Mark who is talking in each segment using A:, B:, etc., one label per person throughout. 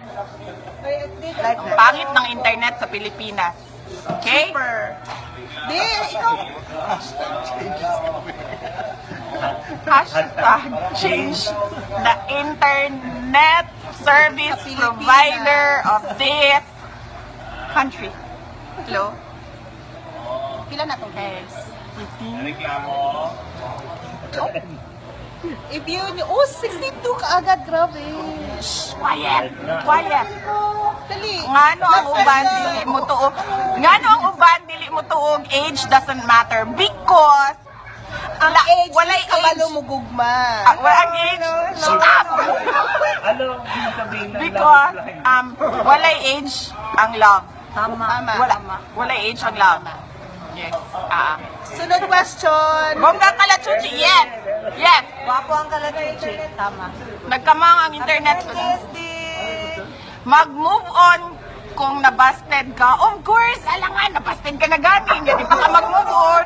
A: Live
B: Ang
A: na.
B: pangit ng internet sa Pilipinas. Okay?
A: Super. Di, ikaw.
C: #ChangeIsComing.
B: #ChangeTheInternet service
A: Sa Pilipinas.
B: provider of this country. Hello?
A: Pila na tong guys?
C: Reklamo.
A: If you, oh, 62 kaagad, grabe.
B: Shh, quiet! Quiet!
A: Dali.
B: Ngano ang uban dili mo tuog? Ngano ang uban dili mo tuog? Age doesn't matter because
A: Ang age,
B: walay
A: kabalo
B: age.
A: mo gugma.
B: Ah, wala ang age. Shut up!
C: Ano ang ibig sabihin ng
B: Because
C: love is blind?
B: Walay age ang love.
A: Tama. Tama.
B: Wala, walay age ang love. Yes. Ah.
A: Sunod question.
B: Bongga kalachuchi. Yes. Yes.
A: Wapo ang kalachuchi. Tama.
B: Nagkamang ang internet. Mag-move on kung nabasted ka. Of course, alangan, nabasted ka na gani. Hindi pa ka mag-move on.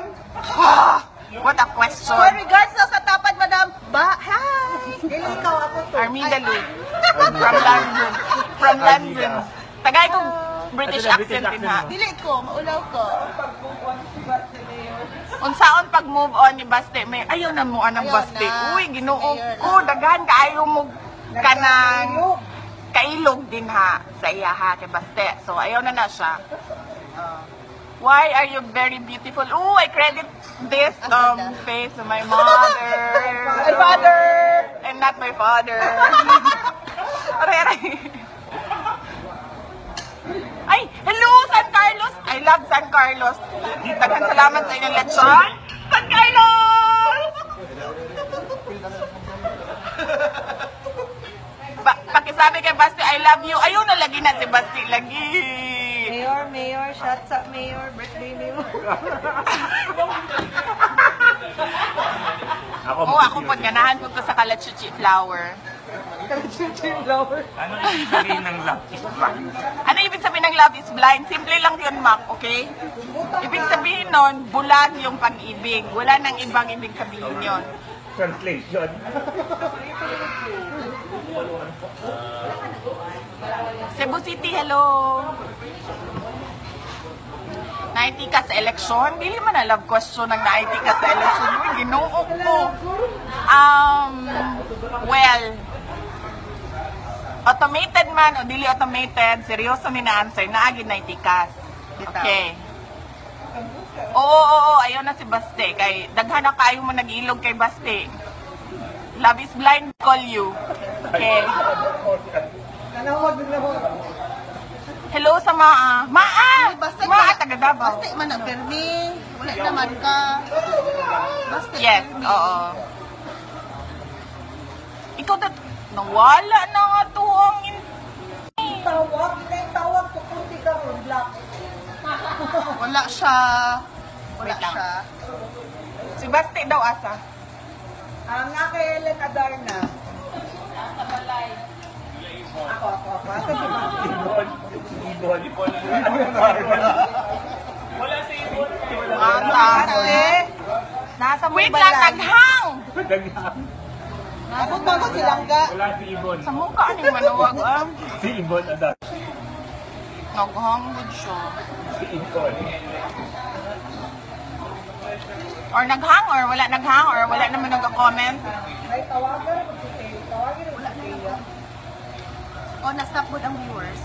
B: Ah, what a question.
A: For regards na sa tapad, madam. Ba, hi! Dili ikaw, ako to.
B: Armida Lu. From London. From London. Tagay ko British
C: Ito na, British
B: accent din
C: accent
B: ha.
C: mo.
A: Dili ko, maulaw ko.
B: Unsaon pag move on ni Baste may ayaw na mo anang
A: Ayaw
B: Baste.
A: na.
B: Uy, Ginoo
A: Si Mayor
B: ko, daghan kaayo mo kanang kailog din ha sa iya ha kay Baste. So ayaw na na siya. Why are you very beautiful? Oh, I credit this
A: Ang ganda.
B: Face to my mother.
A: My father.
B: And not my father. Aray, aray. Ay, hello, San Carlos! I love San Carlos. Daghan salamat sa inyong lechon. San Carlos! Pakisabi kay Basti, "I love you." Ayun na lagi na si Basti. Lagi.
D: Mayor, Mayor, shots up, Mayor, birthday ni mo.
C: Ako,
B: Oh, ako pag ganahan ko to sa kalachuchi flower.
C: Ano ibig sabihin ng love is blind?
B: Ano ibig sabihin ng love is blind? Simple lang yun, Mac, okay? Ibig sabihin nun, bulag yung pag-ibig. Wala nang ibang ibig sabihin yun.
C: Translation.
B: Cebu City, hello! 90 ka sa eleksyon? Dili man na love question ng 90 ka sa eleksyon. Uy, Ginoo ko. Well, automated man o dili automated, seryoso ni na answer, naagid 90 kas. Okay. Oo, ayaw na si Baste. Kay, daghan na kayo mo nag-ilog kay Baste. Love is blind, call you. Okay. Hello sa Maa. Maa!
A: Basta
B: Maa, taga Davao.
A: Basta man ang permi. Wala naman ka. Basta
B: Yes,
A: permi.
B: oo. Ikaw dat nawala na nga to ang
D: Tawag, tawag ko kunti ka ron, black.
A: Wala siya. Wala
B: Wait lang.
A: siya.
B: Si Baste daw asa.
D: Ang nga kay Ellen Adarna. Ako, ako, ako. Asa si Ma'am?
C: Ibon. Ibon. Wala si Ibon.
B: Ang taas.
D: Ate, nasa may
B: Wait lang,
D: balay.
B: naghang!
A: Ako bago si Langga.
C: Wala si Ibon.
B: Sa mukha ni manawag ah.
C: Si Ibon Adar.
B: Naghang gud siya.
C: Si Ibon.
B: Or naghang or wala naghang or wala naman nag-comment.
D: Ay, tawagan mo si Teo. Tawagan mo si Teo.
A: Oh, na-stop good ang viewers.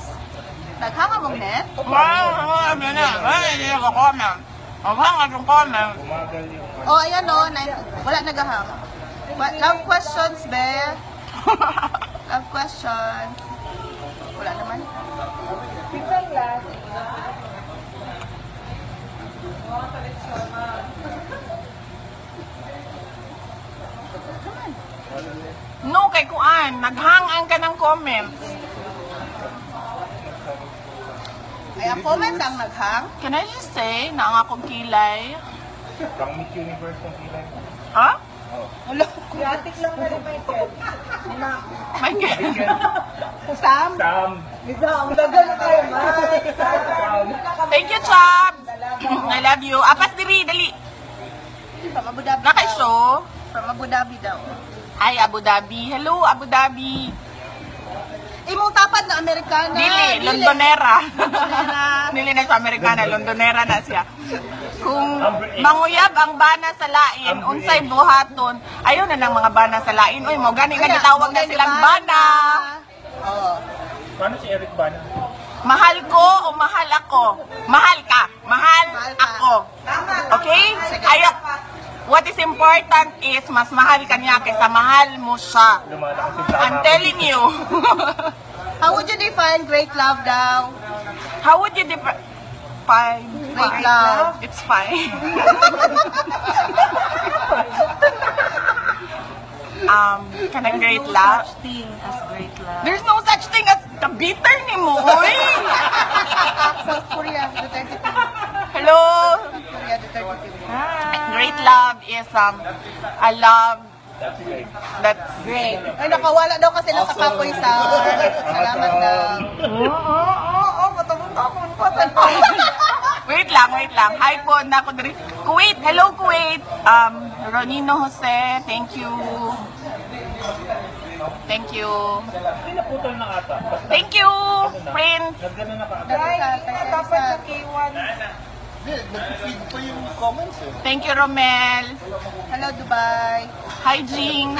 A: Naghanga mong net?
B: Wow, ano na, ay, hindi nag-comment. Naghang atong comment.
C: Umagal yung
A: Oh, ayan oh. Wala nagahang. Love questions, be. Love questions. Wala naman.
D: Isang last.
B: No, kay Kuan, naghang ang kanang comments.
A: Ay, ang comments ang naghang.
B: Can I just say na ang akong kilay?
C: Pang Miss Universe ang kilay.
B: Ha?
C: Oh.
A: Wala.
D: Yatik lang na rin, Michael.
B: Michael.
A: Sam?
C: Sam.
D: Isa, ang dagal na kayo, Mike. Sam.
B: Thank you, Chubs. I love you. Apas diri, dali.
A: From Abu Dhabi
B: Nakay
A: daw.
B: show.
A: From Abu Dhabi daw.
B: Hi, Abu Dhabi. Hello, Abu Dhabi.
A: Imong tapad na Amerikana.
B: Dili, Londonera.
A: Londonera.
B: Dili na siya Amerikana, Londonera na siya. Kung
C: Number 8.
B: manguyab ang bana sa lain,
C: Number
B: unsay
C: 8.
B: buhaton, ayaw na ng mga bana sa lain. Uy, mo gani nga
A: Kaya,
B: gitawag na
A: mo
B: silang
A: gani
B: bana.
A: Oo.
C: Paano si Eric Bana?
B: Mahal ko o mahal ako? Mahal ka. Mahal,
A: Mahal ka.
B: ako.
D: Tama.
B: Okay? Ayaw. What is important is mas mahal ka niya kaysa mahal mo siya.
C: Lumalakas yung tama
B: I'm
C: ko.
B: telling you.
A: How would you define great love daw?
B: How would you define? Fine.
A: Great love.
B: It's fine. Kanang great
D: There's no
B: love.
D: such thing as great love.
B: There's no such thing as the bitter ni mo, oy.
A: South Korea, Duterte team.
B: Hello.
A: South Korea, Duterte team.
D: Hi.
B: Great love is a love
C: That's great.
B: that's
D: Great.
A: Ay, nakawala daw kasi lang kakapoy sa. Salamat daw.
D: Oo, matabong-tabon pa.
B: Wait lang, wait lang. Hi po, nako diri. Kuwait, hello Kuwait. Ronino Jose, thank you. Thank you.
C: Hindi naputol na ata. Basta,
B: Thank you,
C: ano na,
B: Prince.
C: Nagano na ka
D: Ay, dapat sa K1.
E: Hindi, nag-feed pa yung comments eh.
B: Thank you, Romel.
A: Hello, Dubai.
B: Hi, Jing.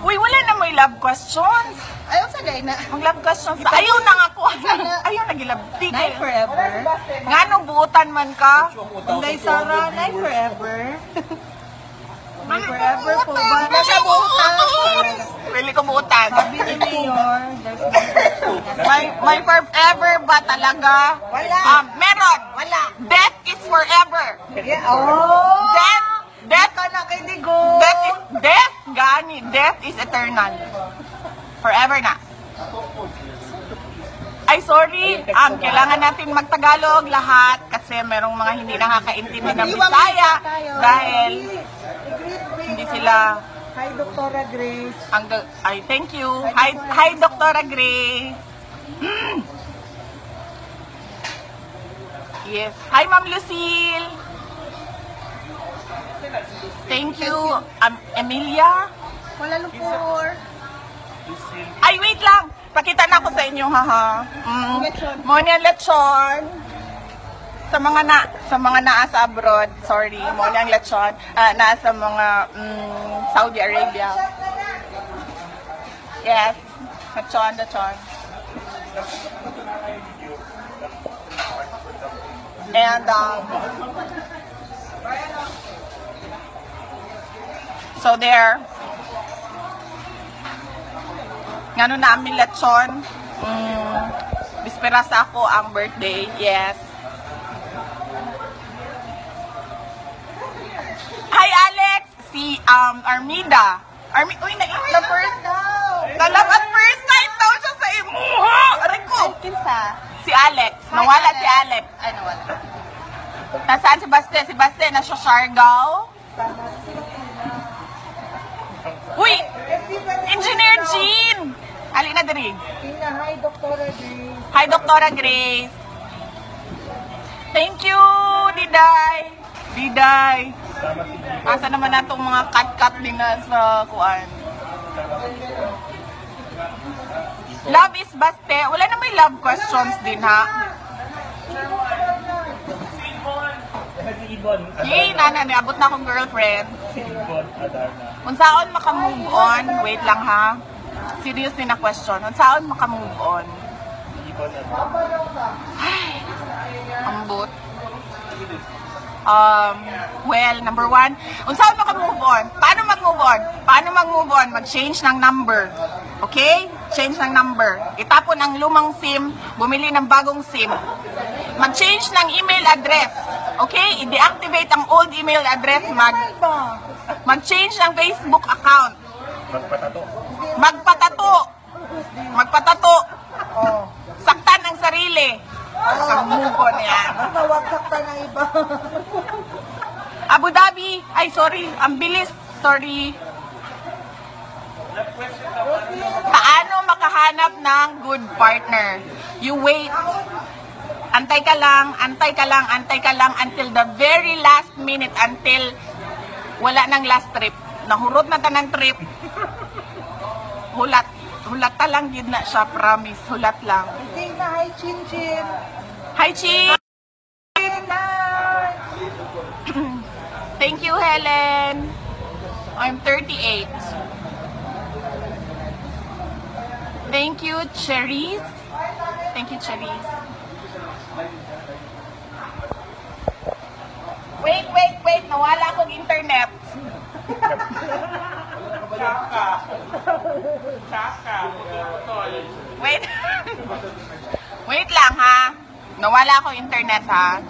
B: Uy, wala na may love questions.
A: Ayaw sa day na.
B: Ang love questions. Ayaw na nga ko. Ayaw na gilab. Di
D: Night
B: kayo.
D: forever.
B: Ngano buutan man ka?
D: Inday Sara, night forever. May forever po ba?
A: Nasa buutan.
B: Pili ko buutan.
D: Sabi ni Mayor, there's no such thing as
B: May forever ba talaga?
D: Wala.
B: Meron.
D: Wala.
B: Death is forever.
D: Yeah, oh!
B: Death, death,
D: Ka na kay Digo.
B: death is, death, gani. Death is eternal. Forever na. Ay, sorry. Kailangan natin magtagalog lahat kasi merong mga hindi nakakaintindi ng Bisaya dahil hindi sila
D: Hi, Doktora Grace.
B: ang ay, thank you. Hi, hi, Doktora Grace. Yes. Hi, Ma'am Lucille. Thank you, Emilia.
A: Kuala Lumpur.
B: Ay, wait lang. Pakita na ako sa inyo, haha.
A: Lechon.
B: Mo ni ang lechon. Sa mga naa sa abroad, sorry, mo ni ang lechon. Ah, naa sa mga Saudi Arabia. Yes. Lechon, lechon. And so there, ngano na aming lechon. Bispera sa ako ang birthday. Yes. Hi Alex, si Armida. Uy, na the first na love at first sight daw siya sa imuha. Aray ko.
A: Kinsa?
B: Si Alex. Nawala si Alex.
A: Ay, nawala.
B: Nasaan si Baste? Si Baste nasa Siargao. Uy! Engineer Jean! Alina diri.
D: Tina, hi, Doktora Grace.
B: Hi, Doktora Grace. Thank you, Diday. Diday.
C: Tama si Ibon.
B: Asa naman natong mga cut-cut din na sa kuan. Love is baste. Wala na may love questions din ha.
C: Si Ibon.
B: Yay, nana, niabot na akong girlfriend.
C: Si Ibon Adarna.
B: Unsaon maka-move on? Wait lang ha. Serious din na question. Unsaon maka-move on?
C: Si Ibon Adarna.
B: Ambot. Well, number one, unsaon maka-move on? Paano mag-move on? Paano mag-move on? Mag-change ng number. Okay? Change ng number. Itapon ang lumang SIM, bumili ng bagong SIM. Mag-change ng email address. Okay? I-deactivate ang old email address. Mag-change ng Facebook account.
C: Magpatato.
B: Magpatato. Magpatato. Saktan ang sarili. Move on yan.
D: Basta wag saktan ng iba.
B: Abu Dhabi. Ay, sorry. Ang bilis. Sorry. Paano makahanap ng good partner? You wait. Antay ka lang, antay ka lang, antay ka lang until the very last minute, until wala nang last trip. Nahurot na tanang trip. Hulat. Hulata lang gyud na siya, promise. Hulat lang.
D: Hindi na, hi Chin Chin.
B: Hi, Chin!
D: Chin, hi.
B: Thank you, Helen. I'm 38. Thank you, Cherise. Thank you, Cherise. Wait, wait, wait. Nawala akong internet.
C: Tsaka. Tsaka. Putol-putol.
B: Wait. Wait lang, ha? Nawala akong internet, ha?